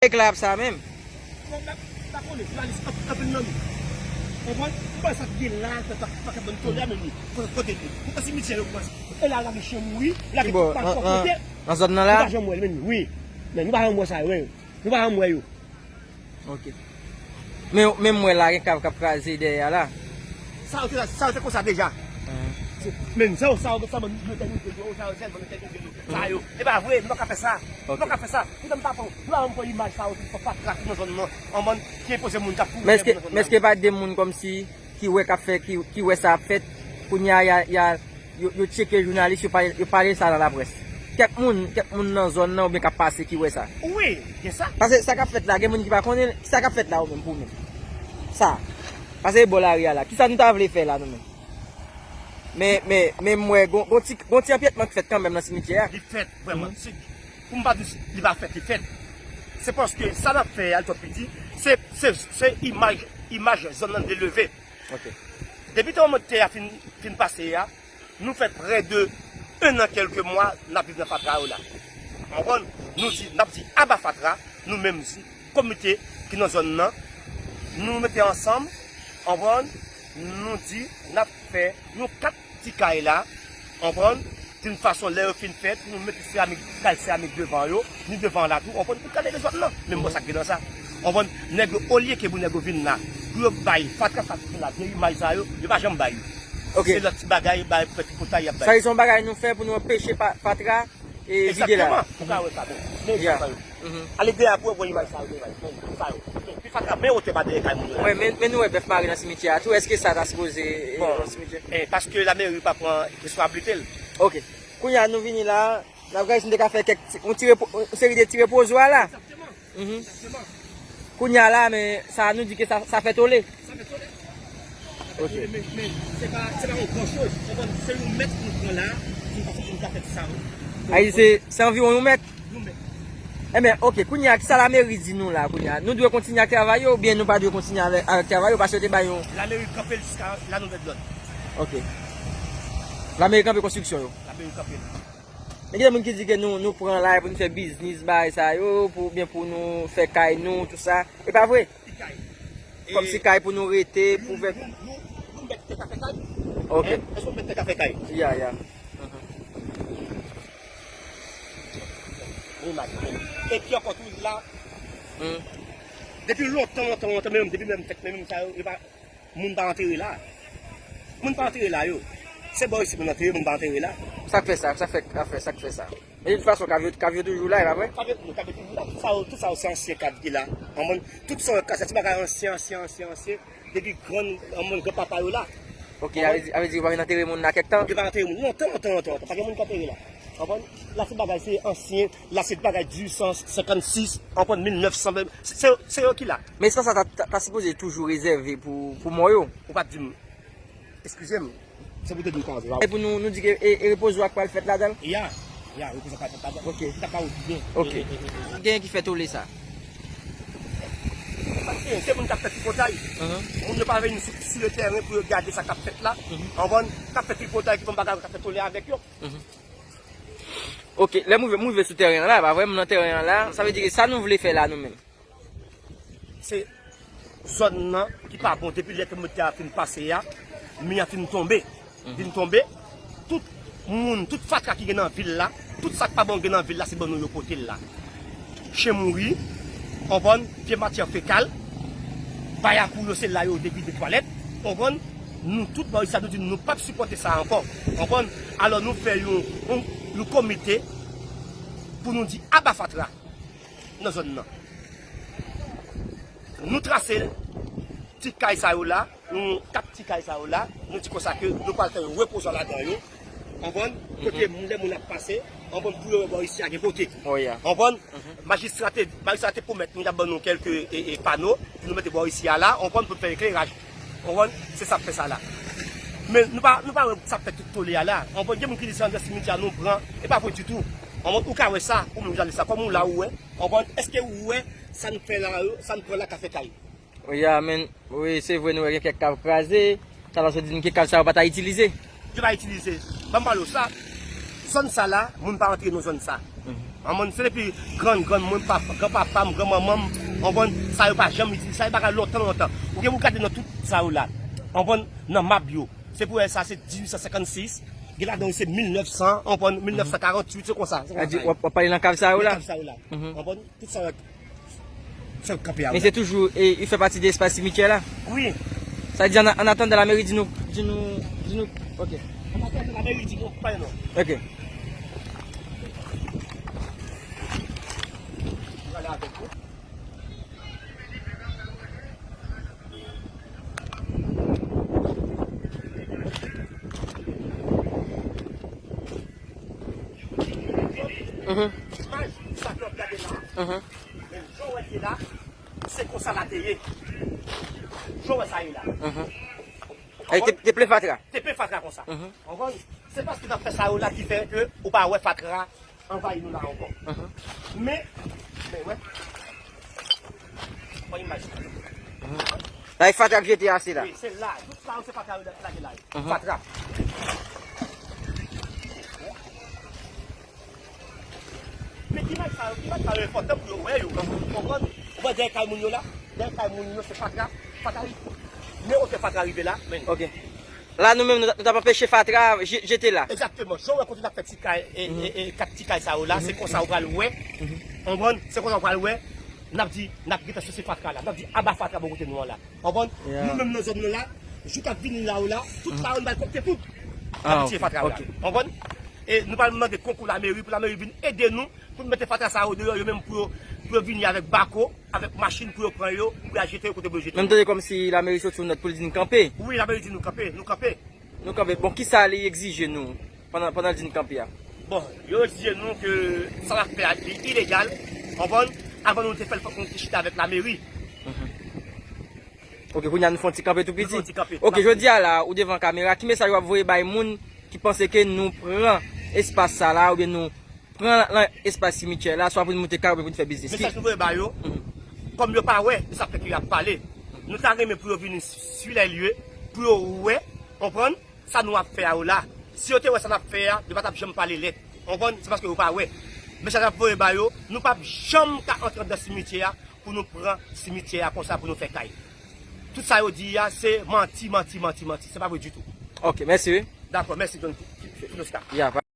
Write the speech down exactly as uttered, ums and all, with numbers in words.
Ekla ap sa menm. Bon, m pa konnen, jounalis, anpil nan nou. Konprann? M panse sa k gen la, sa, sa, sa k ap ban tole a menm li. Kote, kote li? Kote simityè yo kòmanse? E la, lage chen mouri, lage tout pa kote. Nan zòn nan la? Nou pa janm wè l menm, wi. Men nou pa janm wè sa yo, wi. Nou pa janm wè yo. Ok. Men, men m wè la, gen kav k ap kraze dèyè a la. Sa yo te, sa yo te konsa deja. Men sa yo, sa yo, sa yo, sa yo, sa yo, sa yo, sa yo, sa yo, sa yo, e pa vre, nou pa ka fè sa. Nou pa ka fè sa. Kite m pa pran, nou pa janm pran imaj sa yo, tout fatra tout nan zòn nan. An bann ki enpoze moun k ap kouri. Men èske, men èske pa de moun kòmsi ki wè k ap fè, ki, ki wè sa ap fèt, kounye a, y a, y a, yo, yo tcheke jounalis, yo pale, yo pale sa nan laprès. Kèk moun, kèk moun nan zòn nan oubyen k ap pase ki wè sa. Wi, gen sa. Paske sa k ap fèt la, gen moun ki pa konnen sa k ap fèt la ou menm pou ou menm. Sa. Paske bò lari a la. Kisa nou ta vle fè la nou menm? Men, men, men m wè gon, gon ti, gon ti anpyètman k fèt kanmenm nan simityè a. Li fèt, vrèman. Se, pou m pa di li pa fèt, li fèt. Se paske sa n ap fè a, li twò piti. Se, se, se imaj, imaj zòn nan dwe leve. Ok. Depi tan mòd tè a fin, fin pase a, nou fè prè de en an, kèlke mwa, n ap viv nan fatra yo la. Konprann? Nou di, n ap di aba fatra, nou menm, komite ki nan zòn nan, nou mete ansanm, konprann? Nou di, n ap fè yon kat ti kay la, konprann? Yon fason, lè yo fin fèt, nou mete seramik, kay seramik devan yo, ni devan la tou, konprann? Pou kale dezòd nan. Menm bò sa k gen nan sa. Konprann? Nèg yo, olye ke pou nèg yo vin la, pou yo bay fatra sa ki vin la, vye imaj sa yo, yo pa janm bay yo. Ok. Se lòt ti bagay, bay, fè tripotay, y ap bay. Sa se yon bagay nou fè pou nou anpeche pa, fatra e vide la. Egzakteman. Ou ka wè sa, men, men imaj sa yo. Ale dèyè pou w wè imaj sa yo, men imaj sa yo. Pi fatra, men wotè pa dèyè kay moun yo la. Wi, men, men nou wè bèf mare nan simityè a tou. Èske sa ta sipoze, e, nan simityè? Bon, e, paske lameri pa pran responsablite l. Ok. Kounye a nou vini la, n ap gade si nou te ka fè kèk ti, yon ti repo, yon seri de ti repozwa la. Egzakteman. Kounye a la, men sa nou di ke sa, sa fè tole. Sa fè tole. Ok. Men, men, se pa, se pa yon gran choz. Se yon mèt nou pran la, se yon fason pou nou ka fè sa. A di se, se anviwon yon mèt? Yon mèt. Enben, ok, kounye a, kisa lameri di nou la, kounye a? Nou dwe kontinye ak travay yo, oubyen nou pa dwe kontinye avèk, avèk travay yo, paske yo te bay yon. Lameri kanpe l jiska la nouvèl dòd. Ok. Lameri kanpe konstriksyon yo. Lameri kanpe l. Men gen moun ki di ke nou, nou pran la pou nou fè biznis, bagay sa yo, pou, oubyen pou nou fè kay nou, tout sa. E pa vre? Kòmsi kay pou nou rete, pou fè. Yon, yon, yon mèt tè ka fè kay? Ok. Èske yon mèt tè ka fè kay? Ya, ya. Epi ankò tou la, depi lontan, lontan, lontan, menm depi menm fèt, menm sa yo, yo pa, moun pa antere la. Moun pa antere la, yo. Se bò isit moun antere, moun pa antere la. Sa k fè sa, sa k fè, sa k fè sa. Men de tout fason, kav yo, kav yo toujou la, e pa vre? Kav yo, kav yo toujou la. Tout sa yo, tout sa yo, se ansyen kav ki la. Konprann? Tout sa yo, se ti bagay ansyen, ansyen, ansyen, ansyen. Depi gran, konprann, granpapa yo la. Ok, sa vle di, sa vle di yo pa vin antere moun la kèk tan? Yo pa antere moun. Lontan, lontan, lontan, lontan. Pa gen moun ki antere la. Konprann? La, se bagay, se ansyen. La, se bagay dizuit san senkannsis. Konprann? Mil nèf san, se, se, se yo ki la. Men espas sa ta, ta, ta sipoze toujou rezève pou, pou mò yo. Ou pa t di m. Eskize m. Se pou te di m sa, se pa. E pou nou, nou di ke e, e repozwa k pral fèt ladan l? Ya, ya, repozwa k pral fèt ladan l. Ok. Li ta ka ou byen. Ok. E, e, e, e. Gen ki fè tole sa? Paske se moun k ap fè tripotay. Moun yo pa vini sou, sou le tèren pou yo gade sa k ap fèt la. Konprann? K ap fè tripotay ki fè yon bagay k ap fè tole avèk yo. Ok, lè m rive, m rive sou tèren an la, pa vre, m nan tèren an la, sa vle di ke sa nou vle fè la nou menm. Se zòn nan ki pa bon depi lè tranblemanntè a fin pase a, mi an fin tonbe. Fin tonbe, tout moun, tout fatra ki gen nan vil la, tout sa k pa bon gen nan vil la, se ban nou yo pote l la. Chen mouri, konprann, vye matyè fekal, bayakou yo se la yo te vide twalèt, konprann, nou tout bò isi a nou di nou p ap sipòte sa ankò, konprann, alò nou fè yon, yon, yon komite pou nou di aba fatra nan zòn nan. Nou trase ti kay sa yo la, yon kat ti kay sa yo la, nou di konsa ke nou pral fè yon repozwa ladan yo. Konprann? Kote moun, lè moun ap pase, konprann, pou yo wè bò isi a gen bote. Konprann? Majistra te, majistra te pwomèt nou y ap ban nou kèlke, e, e, pano pou nou mete bò isi a la, konprann, pou fè ekleraj. Konprann? Se sa k fè sa la. Men nou pa, nou pa wè sa k fè tout tole a la. Konprann? Gen moun ki di se anndan simityè a nou pran. E pa vre ditou. Konprann? Ou ka wè sa, ou menm jounalis la, kòm ou la ou wè. Konprann? Èske ou wè sa n fè la yo, sa n pran la ka fè kay? Wi, amen. Wi, se vre, nou wè gen kèk kav kraze. Talè w di n ke kav sa yo pa ta itilize. Yo pa itilize. Ban m pale w sa. Zòn sa la, moun pa antre nan zòn sa. Konprann? Se depi grann grann mwen, papa, granpapa m, granmanman m, konprann? Sa yo pa janm itilize, sa yo bagay lontan, lontan. Ou gen pou gade nan tout sa yo la. Konprann? Nan map yo. Se pou wè sa, se dizuit san senkannsis. Gen ladan yo se mil nèf san, konprann? Mil nèf san karanntuit, se konsa. Se konsa. W ap pale nan kav sa yo la? Nan kav sa yo la. Konprann? Tout sa yo. Sa yo kanpe a. Men se toujou, e, li fè pati de espas simityè la? Wi. Sa di, an, an atandan lameri di nou, di nou, di nou, ok. An atandan lameri di nou, pa non. Ok. Pale avèk ou. Mhm. Imaj sa ke w ap gade la. Mhm. Men jan w wè l ye la, se konsa la te ye. Jan w wè sa ye la. Mhm. Konprann? Te, te plen fatra. Te plen fatra konsa. Mhm. Konprann? Se paske n ap fè sa yo la ki fè ke ou pa wè fatra anvayi nou la ankò. Mhm. Men, men wè. Pran imaj. Mhm. La e fatra k jete a, se la. Wi, se la. Tout sa yo se fatra yo lage la. Mhm. Fatra. Men ki imaj sa yo, ki imaj sa yo enpòtan pou yo wè yo, konprann? Ou wè dèyè kay moun yo la, dèyè kay moun yo se fatra, fatra. Men otè fatra rive la, men. Ok. La, nou menm, nou t ap anpeche fatra je-, jete la. Egzakteman. Jan w wè kote n ap fè ti kay, e, e, e, kat ti kay sa yo la, se konsa ou pral wè. Konprann? Se konsa ou pral wè. N ap di, n ap gentan sese fatra la. N ap di, aba fatra bò kote nou an la. Konprann? Nou menm nan zòn nou la, jou k ap vini la yo la, tout sa yo n pral kòpte tout. N ap tiye fatra yo la. Konprann? E nou pral mande konkou lameri, pou lameri vin ede nou, pou n mete fatra sa yo deyò, yo menm pou yo, pou yo vini avèk bako, avèk machin pou yo pran yo, pou y al jete yo kote pou yo jete yo. Men m tande kòmsi lameri soti yon nòt pou l di n kanpe. Wi, lameri di nou kanpe, nou kanpe. Nou kanpe. Bon, kisa li egzije nou pandan, pandan l di n kanpe a? Bon, yo egzije nou ke sa n ap fè a, li ilegal, konprann? Avan nou te fè l, fòk nou te chita avèk lameri. Mhm. Ok, kounye a nou fè yon ti kanpe tou piti. Nou fè yon ti kanpe. Ok, jodi a la, ou devan kamera, ki mesaj w ap voye bay moun ki panse ke nou pran espas sa la, oubyen nou pran nan espas simityè la, swa pou n moute kay oubyen pou n fè biznis? Mesaj nou voye ba yo, kòm yo pa wè, se sa k fè ke y ap pale. Nou ta renmen pou yo vini sur les lieux, pou yo wè, konprann, sa nou ap fè a yo la. Si yo te wè sa n ap fè a, yo pa t ap janm pale lèt. Konprann? Se paske yo pa wè. Mesaj ap voye ba yo, nou p ap janm ka antre anndan simityè a pou nou pran simityè a konsa pou nou fè kay. Tout sa yo di a, se manti, manti, manti, manti. Se pa vre ditou. Ok, mèsi, wi. Dakò, mèsi, John Finosca. Ya,